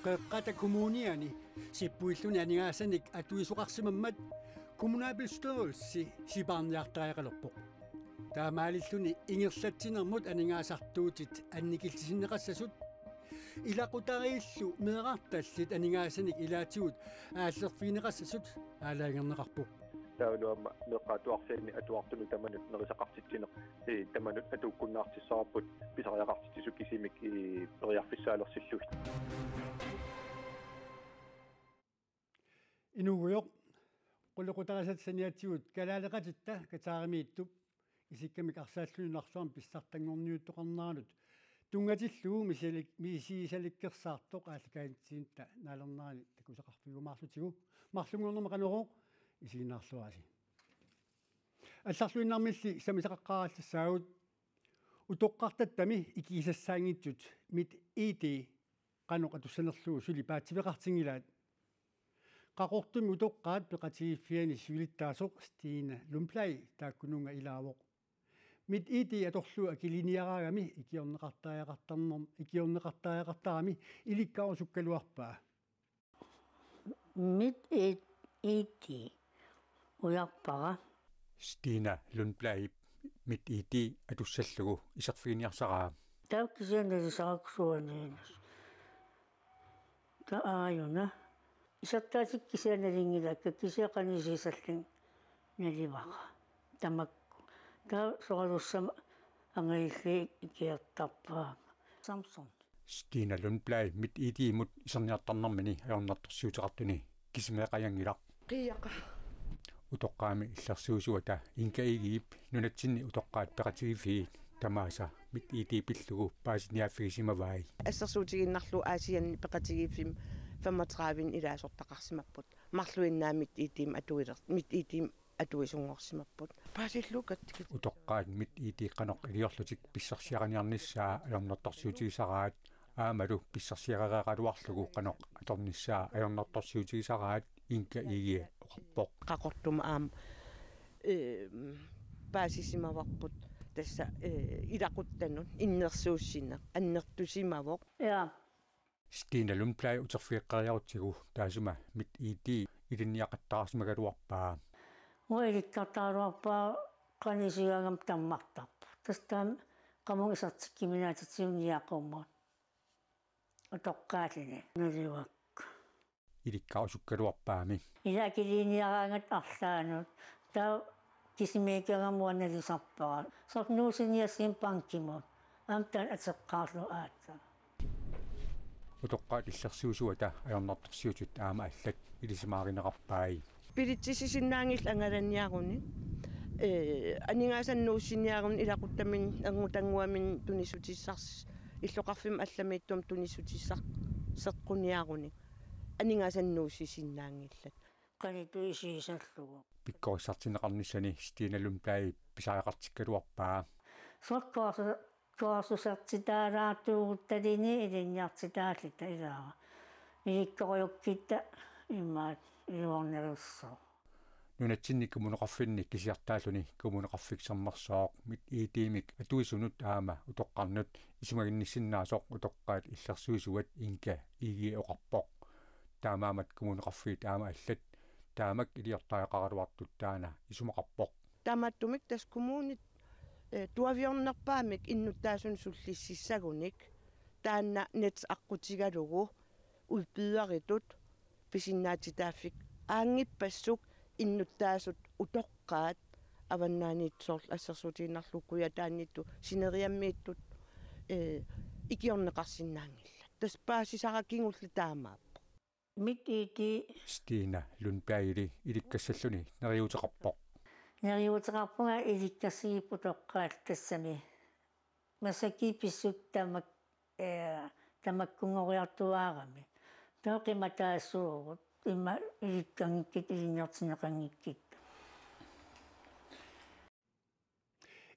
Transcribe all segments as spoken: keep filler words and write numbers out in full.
Qeqqata Kommuniani sippuilluni aningaasanik atuisoqarsimammat kommunalbestyrelsi sipaarniartariaqalerpoq. Taamaalilluni ingerlatsinermut aningaasartuutit annikillisinneqassasut, ilaqutariillu meerartallit aningaasanik ilaatigut aallerfigineqassasut aalajangerneqarpoq. Taavalu aamma meeqqat atuarsiaanni atuartunut tamanut nerisaqartitsineq, ee, tamanut atuukkunnaartissavarput pisariaqartitsisut kisimik, ee, periarfissaalersillugit. Inuugujoq, qulequtarisat saniatigut kalaaleqatitta Katarimiittup isikkamik arsaalluni nunarsuarmi pissartanngorniuttoqarneranut tunngatillugu misilik-, misigisalikkersaartoq aallakaatitsinnut naalernerani takusaqarfigiumaarlutigu, marlunngornermi Qanorooq isiginnaarluarisi. Allarluinnarmilli sammisaqaqqaarallassagut. Utoqqartattami ikigisassaanngitsut MitID qanoq atussanerlugu suli paatsiveqartinngilaat. Qaqortumi utoqqaat peqatigiiffianni siulittaasoq Stina Lundblad taakkununnga ilaavoq. MitID atorlugu akiliiniaraangami ikiorneqartariaqartarnerm-, ikiorneqartariaqartarami ilikkarusukkaluarpaa. MitID ujarpara. Stina Lundblad MitID atussallugu iserfiginiarsaraa. Taava kisianni nalisarakku suaniinas. Taava aajuna. Isertaatikka kisianni nalinngilakka, kisianni qanoq isigisallunga nalivara. Tamakku. Taava soralussama angajulliit ikiortarpaanga. Samsung. Stina Lundblad MitID-mut iserniartarnermini ajornartorsiuteqartuni kisimeeqajanngilaq. Qiiaqa. Utoqqaami illersuisuata Inka Egedep nunatsinni utoqqaat peqatigiiffii tamaasa MitID pillugu paasiniaaffigisimavai. Assersuutigiinnarlugu Aasianni peqatigiiffimmi femogtredive ilaasortaqarsimapput. Marluinnaat MitID-mi atuiler-, MitID-mi atuisunngorsimapput. Paasillugu kattikit. Utoqqaat MitID qanoq iliorlutik pissarsiariniarnissaa ajornartorsiutigisaraat aammalu pissarsiarereeraluarlugu qanoq atornissaa ajornartorsiutigisaraat Inka Egede oqarpoq. Qaqortumi aamma, ee, paasisimavarput tassa, ee, ilaquttanut innersuussineq annertusimavoq. Ja. Stina Lundblad uterfigeqqeriarutsigu taassuma MitID ilinniaqattaarsimagaluarpaa. Uanga ilikkartaraluarpara qanoq isigigaangama tammartarpoq. Tassa taama qamunga isertikkuminaatitsigut niaqumut. Utoqqaalluni. Nalivakka. Ilikkarusukkaluarpaami. Ila akiliiniaraangata arlaannut. Taava kisimiikkaangama uanga nalisarpara. Soorlu nuusiniassaanga bankimut. Aamma taanna ateqqaarlugu aatsaat. Utoqqaat illersuisuata ajornartorsiutit aamma allat ilisimaarineqarpai. Bilitsisisinnaanngillat angalaniarunik. Ee, aningaasanik nuussiniarunik ilaquttaminnik erngutannguaminnik tunissutissarsi illoqarfimmut allamiittumut tunissutissarseqquniarunik. Aningaasanik nuussisinnaanngillat. Qanoq ittoq isigisallugu. Pikkorissartinneqarnissani Stina Lundblad pisariaqartikkaluarpaa. Soorlu kursu-, kursusertitaalaartuuguttaluunniit ilinniartitaalluta ilaat. Ilikkorujukkutta imaat iluarnerussaaq. Nunatsinni kommuneqarfinni kisiartaalluni Kommuneqarfik Sermersooq MitID-mik atuisunut aamma utoqqarnut isumaginnissinnaasoq utoqqaat illersuisuat Inka Egede oqarpoq. Taamaammat kommuneqarfiit aamma allat taamak iliortariaqaraluartut taanna isumaqarpoq. Taamaattumik tassa kommunit, ee, tuaviornerpaamik innuttaasunut sullississagunik taanna net aqqutigalugu udbyderitut pisinnaatitaaffik aanngippassuit innuttaasut utoqqaat avannaaniittut soorlu assersuutigiinnarlugu Kujataaniittut sineriammiittut, ee, ikiorneqarsinnaanngillat. Tassa paasisara kingulleq taamaappoq. MitID. Stina Lundbladili ilikkassalluni neriuuteqarpoq. Neriuuteqarpunga ilikkassagipput utoqqaat tassami. Massakkut pissutsit tamak-, ee, tamakkunngoriartuaaramik. Taava qimataasuugut immaqa ilikkanngikkutta ilinniartinneqanngikkutta.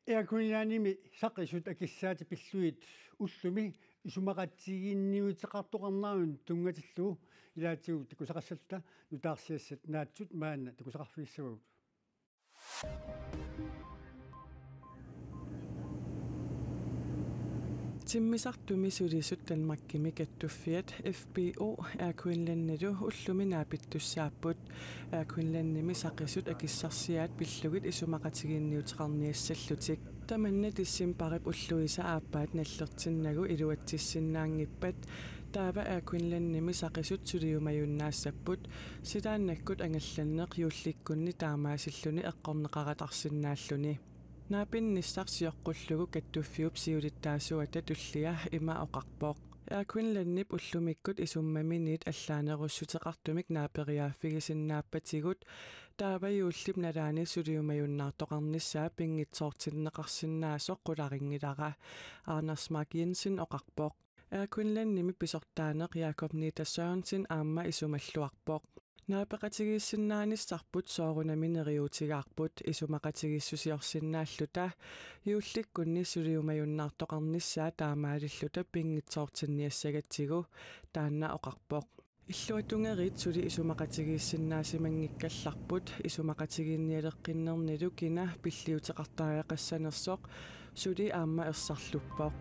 Air Greenlandimi saqisut akissaatit pillugit ullumi isumaqatiginninniuteqartoqarnerannut tunngatillugu ilaatigut takusaqassalluta nutaarsiassat naatsut maanna takusaqarfigissavagut. Timmisartumi sulisut Danmarkimi kattuffiat F B O Air Greenlandilu ullumi naapittussaapput. Air Greenlandimi saqisut akissarsiaat pillugit isumaqatigiinniuteqarniassallutik. Tamanna decembarip ulluisa aappaat nallertinnagu iluatsissinnaanngippat, taava Air Greenlandimi saqisut suliumajunnaassapput, silaannakkut angallanneq juullikkunni taamaasilluni eqqorneqaratarsinnaalluni. Naapinnissaq sioqqullugu kattuffiup siulittaasuata tullia ima oqarpoq: Air Greenlandip ullumikkut isummaminiit allaanerussuteqartumik naaperiaaffigisinnaappatigut, taava juullip nalaani suliumajunnaartoqarnissaa pinngitsoortinneqarsinnaasoq qularinngilara, Anders Mark Jensen oqarpoq. Air Greenlandimi pisortaaneq Jakob Nitter Sørensen aamma isumalluarpoq. Naapeqatigiissinnaanissarput soorunami neriuutigaarput, isumaqatigiissusiorsinnaalluta juullikkunni suliumajunnaartoqarnissaa taamaalilluta pinngitsoortinniassagatsigu, taanna oqarpoq. Illuatungeriit suli isumaqatigiissinnaasimanngikkallarput, isumaqatigiinnialerqinnernilu kina pilliuteqartariaqassanersoq suli aamma ersarluppoq.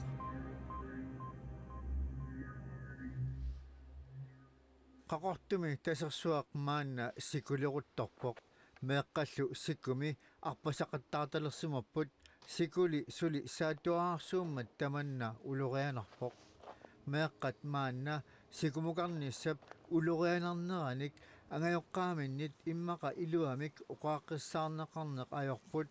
Qaqortumi Tasersuaq maanna sikuleruttorpoq. Meeqqallu sikumi arpasaqattaartalersimapput. Sikuli suli saattuararsuummat tamanna ulorianarpoq. Meeqqat maanna sikumukarnissap ulorianarneranik angajoqqaaminnit immaqa iluamik oqaaqqissaarneqarneq ajorput.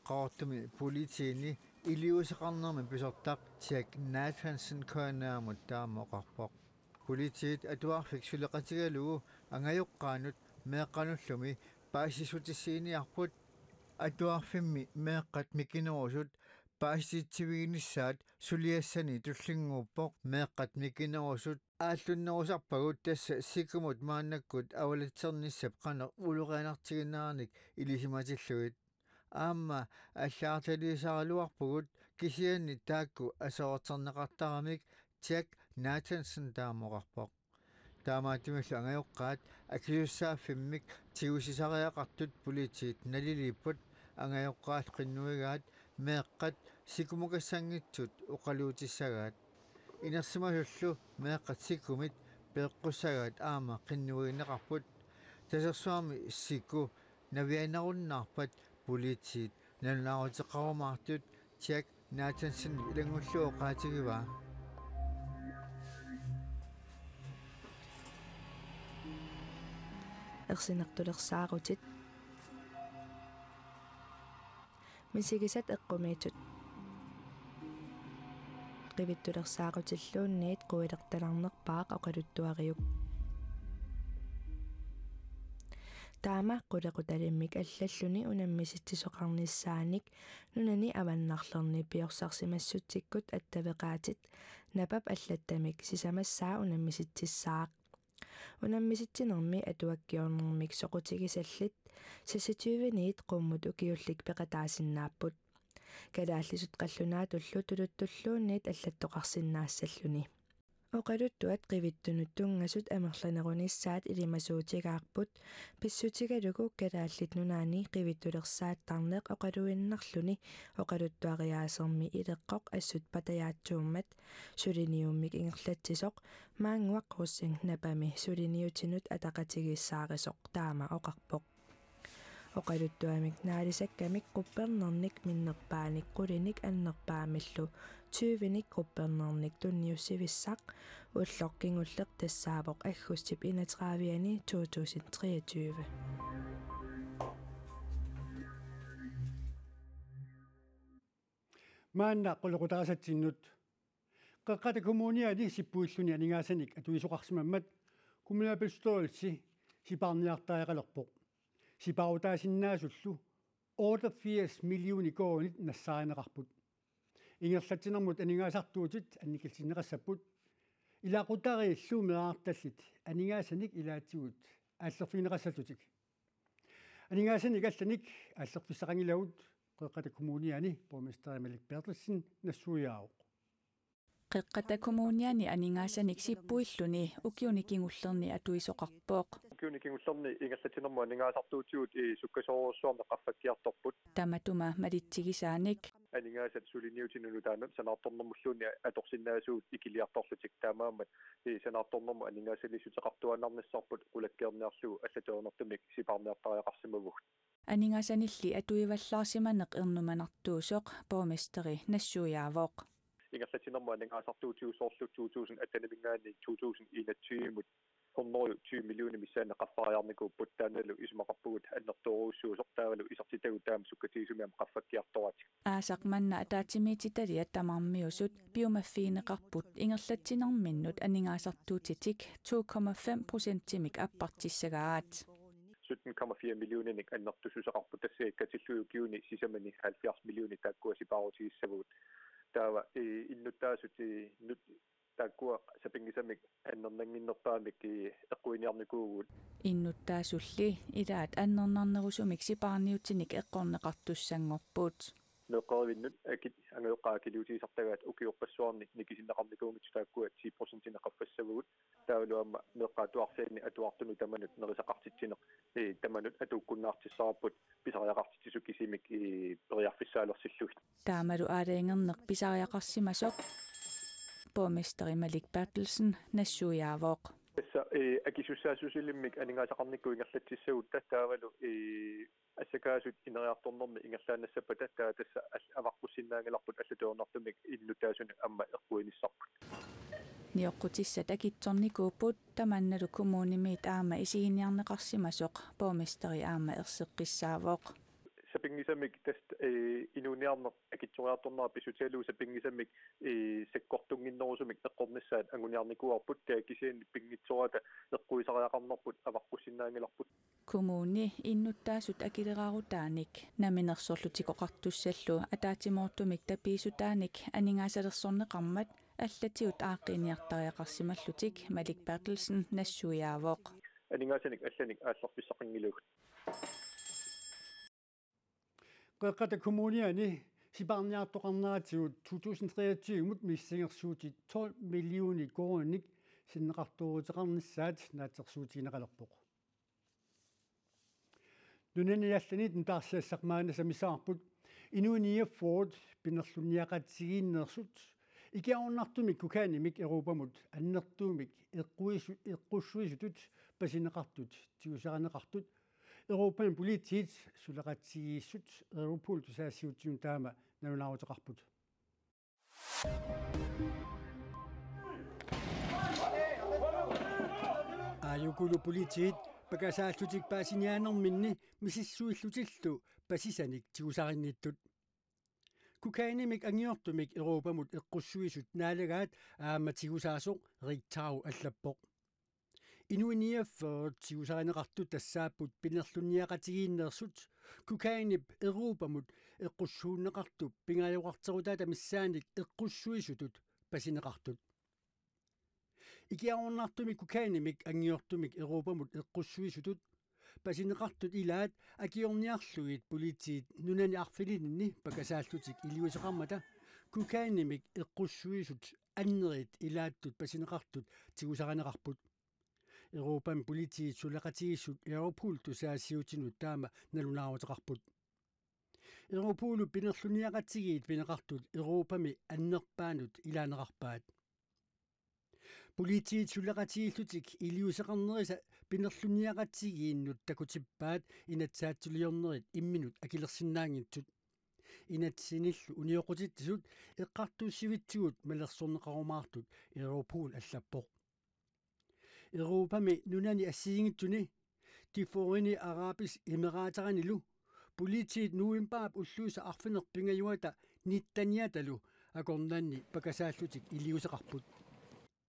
Qaqortumi politiini iliuuseqarnermi pisortaq Jack Nathansen K N R-mut taama oqarpoq. Politiit atuarfik suleqatigalugu angajoqqaanut meeqqanullumi paasissutissiiniarput. Atuarfimmi meeqqat mikinerusut paasititsiviginissaat suliassani tullinnguuppoq. Meeqqat mikinerusut aallunnerusarpagut tassa sikumut maannakkut avalatsernissap qanoq ulorianartigineranik ilisimatillugit. Aamma allagartaliisaraluarpugut, kisianni taakku aserorterneqartaramik, Jack Nathansen taama oqarpoq. Taamaattumillu angajoqqaat akisussaaffimmik tigusisariaqartut politiit naliliipput. Angajoqqaat qinnuigaat meeqqat sikumukassanngitsut oqaluutissagaat. Inersimasullu meeqqat sikumit peqqussagaat aamma qinnuigineqarput. Tasersuarmi siku navianarunnaarpat politiit nalunaaruteqarumaartut Jack Nathansen ilanngullugu oqaatigivaa. Ersinartulersaarutit. Misigisat eqqumiitsut. Qivittulersaarutilluunniit quilertalernerpaaq oqaluttuariuk. Taama qulequtalimmik allalluni unammisitsisoqarnissaanik nunani avannarlerni piorsarsimassutsikkut attaveqaatit, Napap allattamik sisamassaa unammisitsissaaq. Unammisitsinermi atuakkiornermik soqutigisallit seksogtyveniit qummut ukiullik peqataasinnaapput. Kalaallisut qallunaatullu tuluttulluunniit allattoqarsinnaassalluni. Oqaluttuat qivittunut tunngasut amerlanerunissaat ilimasuutigaarput, pissutigalugu Kalaallit Nunaanni qivittulersaattarneq oqaluinnarluni oqaluttuariaasermi ileqqoq assut patajaatsuummat, suliniummik ingerlatsisoq Maannguaq Rosing Napami suliniutinut ataqatigiissaarisoq taama oqarpoq. Oqaluttuamik naalisakkamik quppernernik minnerpaanik qulinik annerpaamillu tyvenik quppernernik tunniussivissaq ulloq kingulleq tassaavoq aggustip enogtredive-ani to tusind treogtyve. Maanna qulequtaasatsinnut. Qeqqata Kommuniani sippuilluni aningaasanik atuisoqarsimammat kommunalbestyrelse sipaarniartariaqalerpoq. Sipaarutaasinnaasullu otteogfirs millioner koruunit nassaarineqarput. Ingerlatsinermut aningaasartuutit annikillisinneqassapput. Ilaqutariillu meerartallit aningaasanik ilaatigut aallerfigineqassallutik. Aningaasanik allanik aallerfissaqanngilagut Qeqqata Kommuniani borgmesteri Malik Berthelsen nassuiaavoq. Qeqqata Kommuniani aningaasanik sippuilluni ukiuni kingullerni atuisoqarpoq. Ukiuni kingullerni ingerlatsinermut aningaasartuutigut sukkasuumik qaffakkiartorput. Tamatuma malitsigisaanik. Aningaasat suliniutinut nutaamut sanaartornermulluunniit atorsinnaasugut ikiliartorlutik, taamaammat sanaartornermut aningaasaliissuteqartuaannarnissarput qulakkeerniarlugu allatut ajornartumik sipaarniartariaqarsimavugut. Aningaasanilli atuivallaarsimaneq ernumanartuusoq borgmesteri nassuiaavoq. Ingerlatsinermut aningaasartuutigut soorlu to tusind attenimiingaanniit to tusind enogtyvemut hundrede tyve millioner missaani qaffariarnikuupput, taannalu isumaqarpugut annertoorujussuusoq, taavalu isertitagut taama sukkatigisumik aamma qaffakkiartoratik. Aasaq manna ataatsimiititaliat tamarmiusut piumaffigineqarput ingerlatsinerminnut aningaasartuutitik to komma fem procentimik appartissagaat. Sytten komma fire millioninik annertussuseqarput, tassa katillugu ukiuni sisamani halvfjerds millionit taakkua sipaarutigissavagut. Taava, eh, innuttaasut, eh, nut-, taakkua sapinngisamik annernannginnerpaamik, eh, eqquineqarnikuuvugut. Innuttaasulli ilaat annernarnerusumik sipaarniutinik eqqorneqartussanngorput. Meeqqerivinnut akit angajoqqaat akiliutigisartagaat ukiorpassuarni nikisinneqarnikuunngitsut taakkua ti procentinik qaffassavagut. Taavalu aamma meeqqat atuarfianni atuartunut tamanut nerisaqartitsineq, eh, tamanut atuukkunnaartissavarput pisariaqartitsisut kisimik, eh, periarfissaalersillutik. Taamalu aalajangerneq pisariaqarsimasoq borgmesteri Malik Berthelsen nassuiaavoq. Tassa, eh, akisussaassusilimmik aningaasaqarnikkut ingerlatsissagutta taavalu, eh, assakaasut ineriartornermi ingerlaannassappata taava tassa al-, avaqqussinnaanngilarput allatut ajornartumik innuttaasunut aamma eqquinissamut. Nioqqutissat akitsornikuupput, tamannalu kommunimiit aamma isiginiarneqarsimasoq borgmesteri aamma erseqqissaavoq. Sapinngisamik tassa, eh, inuuniarneq akitsoriartornera pissutigalugu sapinngisamik, eh, sakkortunnginnerusumik eqqornissaat anguniarnikuuarput, taava kisianni pinngitsoorata eqquisareqarnerput avaqqussinnaanngilarput. Kommuni innuttaasut akileraarutaanik Namminersorlutik Oqartussallu ataatsimoortumik tapiissutaanik aningaasalersorneqarmat allatigut aaqqiiniartariaqarsimallutik Malik Berthelsen nassuiaavoq. Aningaasanik allanik aallerfissaqanngilagut. Qeqqata Kommuniani sipaarniartoqarneratigut to tusind treogtyvemut missingersuutit tolv millioner koruuninik sinneqartooruteqarnissaat naatsorsuutigineqalerpoq. Nunani allani nutaarsiassaq maanna sammissavarput. Inuit niogfyrre pinerlunniaqatigiinneersut ikiaroornartumik kokainimik Europamut annertuumik eqquisu-, eqqussuisutut pasineqartut tigusarineqartut Europami politiit suleqatigiissut Europol tusagassiuutitigut taama nalunaaruteqarput. Aajukulu politiit pakasaallutik paasiniaanerminni misissuillutillu pasisanik tigusarinnittut. Kokainimik angiortumik Europamut eqqussuisut naalagaat aamma tigusaasoq Rick Tau allappoq. Inuit niogfyrre tigusarineqartut tassaapput pinerlunniaqatigiinneersut kokainip Europamut eqqussuunneqartup pingajoqarterutaata missaannik eqqussuisutut pasineqartut. Ikiaroornartumik kokainimik angiortumik Europamut eqqussuisutut pasineqartut ilaat akiorniarlugit politiit nunani arfinilinni pakasaallutik iliuuseqarmata kokainimik eqqussuisut annerit ilaattut pasineqartut tigusarineqarput. Europami politiit suleqatigiissut Europol tusagassiuutitigut taama nalunaaruteqarput. Europolip pinerlunniaqatigiit pineqartut Europami annerpaanut ilaaneqarpaat. Politiit suleqatigiillutik iliuuseqarnerisa pinerlunniaqatigiinnut takutippaat inatsisaatsuliornerit imminnut akilersinnaanngitsut. Inatsinillu unioqqutitsisut eqqartuussivitsigut malersorneqarumaartut Europol allappoq. Europami nunani assigiinngitsuni De Forenede Arabiske Emiraterinilu politiit novembarip ulluisa arfineq-pingajuata nittaniatalu akornanni pakasaallutik iliuuseqarput.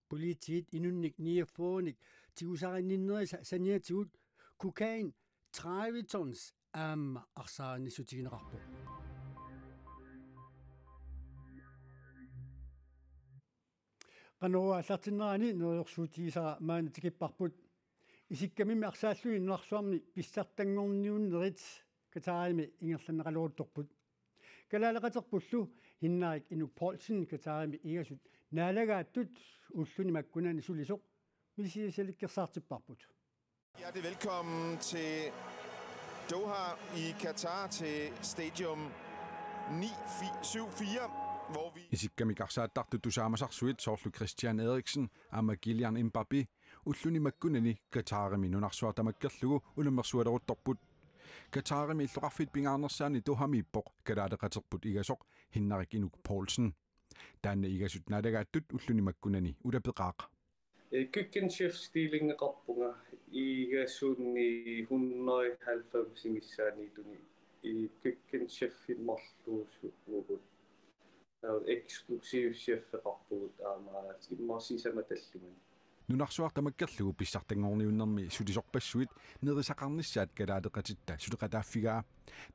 Politiit inunnik niogfyrrenik tigusarinninnerisa saniatigut kokain tredive tons aamma arsaarinnissutigineqarpoq. Qanoq aallartinnerani neriorsuutigisara maanna tikipparput. Isikkamimmi arsaalluni nunarsuarmi pissartanngorniunnerit Katarimi ingerlanneqaleruttorput. Kalaaleqaterpullu Henrik Inuk Poulsen Katarimi igasut naalagaattut ulluni makkunani sulisoq misigisalikkersaartipparput. Hjertelig velkommen til Doha i Qatar til Stadium ni syv fire, hvor vi Isikkamik arsaattartut tusaamasarsuit soorlu Christian Eriksen aamma Kylian Mbappé ulluni makkunani Qatarimi nunarsuaq tamakkerlugu unammersualeruttorput. Qatarimi illoqarfiit pingaarnersaanni Dohamiippoq kalaaleqaterput igasoq Hinnarik Inuk Poulsen. Taanna igasut naalagaattut ulluni makkunani ulapeqaaq. Eh, køkkenchefstillingeqarpunga igasunni hundrede halvfems missaaniituni i køkkenchefit marluusugut. Eksklusiv chefeqarpugut aamma immaqa sisamat tallimat. Nunarsuaq tamakkerlugu pissartanngorniunnermi sulisorpassuit nerisaqarnissaat kalaaleqatitta suleqataaffigaa.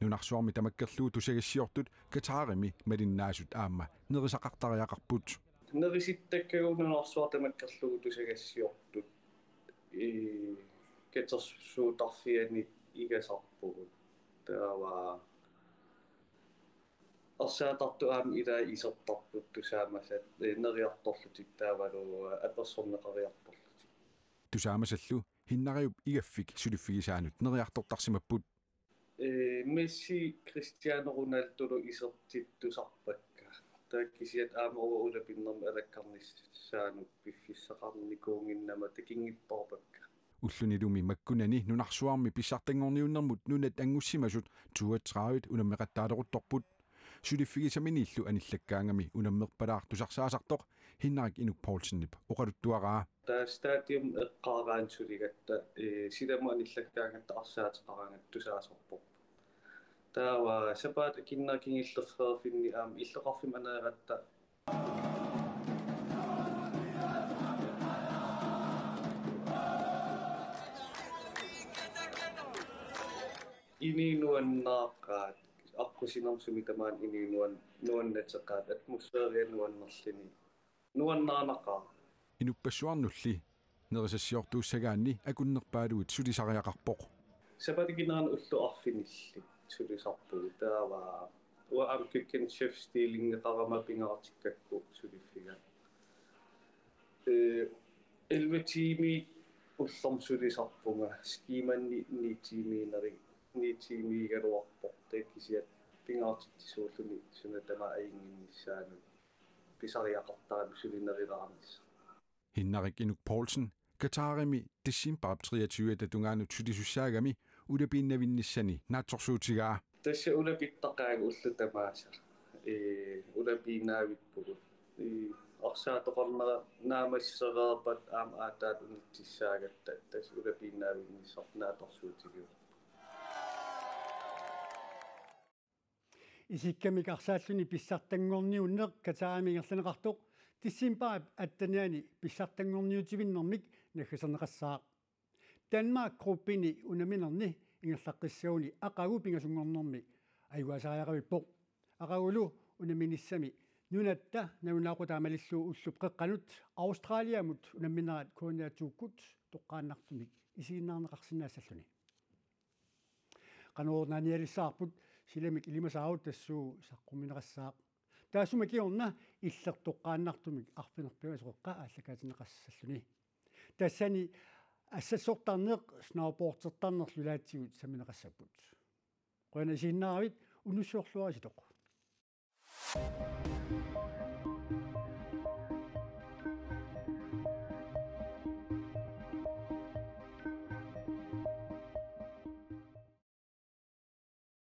Nunarsuarmi tamakkerlugu tusagassiortut Qatarimi malinnaasut aamma nerisaqartariaqarput. Nerisittakkagut nunarsuaq tamakkerlugu tusagassiortut i katersuutarfiani igasarpugut. Taava arsaattartut aamma ilai isertarput tusaamasat, eh, neriartorlutik taavalu, eh, apersorneqariartorlutik. Tusaamasallu Hinnariup igaffik suliffigisaanut neriartortarsimapput. Eh, Messi, Cristiano Ronaldolu isertittusarpakka. Taava kisiat aamma uagut ulapinnermi alakkarnissaanut piffissaqarnikuunnginnama takinngitsoorpakka. Ullunilumi makkunani nunarsuarmi pissartanngorniunnermut nunat anngussimasut toogtredive unammeqattaaleruttorput. Suliffigisaminiillu anillakkaangami unammerpalaaq tusarsaasartoq Hinnarik Inuk Poulsenip oqaluttuaraa. Taava stadium eqqaaraanni suligatta, eh, silamut anillakkaangatta arsaateqaraangatta tusaasorpoq. Taava sapaatip akunnera kingullerfeerfinni aamma illoqarfimmi aneeratta inuit nuannaaqaat, aqqusinermi sumi tamaani inuit nuan-, nuannateqaat, atmosfæria nuannerluni. Nuannaanaqaaq. Inuppassuarnulli nerisassiortuussagaanni akunnerpaaluit sulisariaqarpoq. Sapaatip akunnera ullut arfinillit sulisarpugut taava uanga aamma køkkenchefstillingeqarama pingaartikkakku suliffiga. Eh, elleve tiimit ullormut sulisarpunga, skemaanni ni tiimiinerit, ni tiimiigaluarpoq, taava kisiat pingaartitsisuulluni suna tamaat ajunnginnissaanut pisariaqartarami suli nerilaarnissaq. Hinnarik Inuk Poulsen Qatarimi decembarip treogtyve-ata tungaanut sulisussaagami ulapiinnavinnissani naatsorsuutigaa. Tassa ulapittaqaagut ullut tamaasa. Ee, ulapiinnaavippugut. Ee, arsaatoqarnera naammassereerpat aamma aataat unitsissaagatta tassa ulapiinnaavinnissaq naatsorsuutigivarput. Isikkamik arsaalluni pissartanngorniunneq Qatarimi ingerlanneqartoq decembarip attenianni pissartanngorniutivinnermik naggaserneqassaaq. Danmark Gruppeni unamminerni ingerlaqqissaguni aqagu pingasunngornermi ajugaasariaqavippoq. Aqagulu unamminissami nunatta nalunaaqutaa malillugu ullup qeqqanut Australiamut unamminerat K N R to-kkut toqqaannartumik isiginnaarneqarsinnaassalluni. Qanorooq naanialissavarput, silamik ilimasaarut tassuuna saqqummiunneqassaaq. Taassuma kingorna illit toqqaannartumik arfineq-pingasoqeqqa aallakaatinneqassalluni. Tassani assassortarneq snowboardertarnerlu ilaatigut sammineqassapput. Qujanaq isiginnaaravit, unnussiorluaritsi Sitoq.